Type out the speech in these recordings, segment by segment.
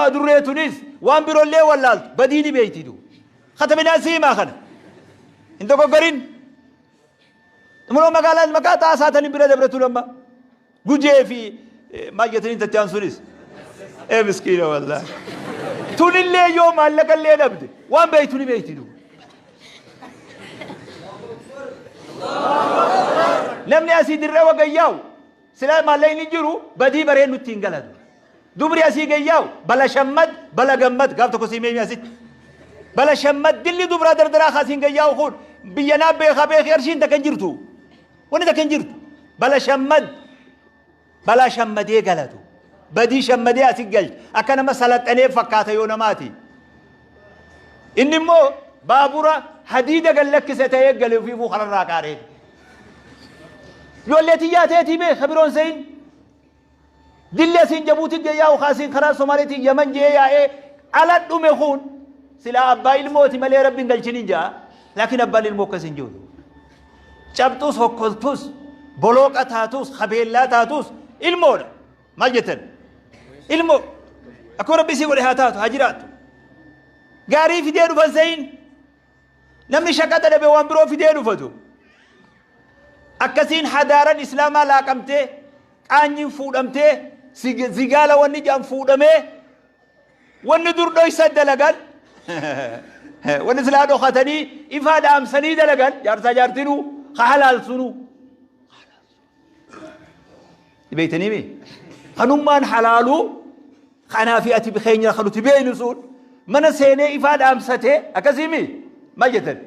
Adurree tunis waan birollee wallaaltu badii ni beeyti du. Katabinaa si himaa kana. Hin dogoggorin. Immoo magaalaan maqaa xaasaa tani bira dabre tun amma. Gujee fi maal jettanii tatti aan sunis. Ee miskiina wallaahi. Tunillee yoo maallaqa illee dhabde waan beektu ni beeyti du. Namni asii dirree wagayyaa'u Silaa maallaqni hin jiru badii baree nutti hin galatu. Dubri asii gayyaa'u bala shammad bala gammad gaaf tokko sii meemi asitti. Bala shammad dilli dubraa dardaraa kaasiin gayyaa'u kun biyya naa beekaa beekii arshiin takka hin jirtu. Wanni takka hin jirtu. Bala shammad balaa shammadee galatu. Badii shammadee asi galcha. Akka nama salaxanee fakkaata yoo namaati. Inni immoo baabura hadiida gad lakkise ta'ee gale ofiifuu kararraa qaaree. Ijoollee tiyyaa teetii beek ka biroon se'in. Dilli asiin Jabuutii gee yaa'u kaasiin karaa Somaaliitiin Yaman jee yaa'ee ala dhume kun silaa abbaa ilmooti malee rabbi hin galchin hin ja'a. Laakiin abbaan ilmoo akkas hin jiru. Cabxus hokkoltus bolooqa taatus habeellaa taatus ilmoodha. Maal jettan? Ilmoo akkuma rabbi isii godhe haa taatu haa jiraattu. Gaarii fidee dhufan se'in. Namni shaqaxa dhabe waan biroo fidee dhufatu. Akkasiin hadaaran islaamaa laaqamtee, qaanyiin fuudhamtee, zigaala wanni jedhan fuudhamee, wanni dur dhoysa dalagan, wanni silaa dhokatanii ifaa dhaamsanii dalagan, jaarsaa jaartinuu, ka halaalsunuu. Beeytanii mi? Kanummaan halaaluu kanaa fi ati keenya kan nuti beeynu sun mana seenee ifaa dhaamsatee akkasii mi? Maal jettan?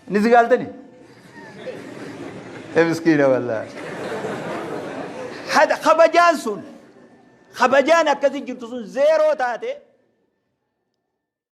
Ni zigaaltani? Ee miskiina wallaahi. Kabajaan sun kabajaan akkasii jirtu sun zeeroo taate.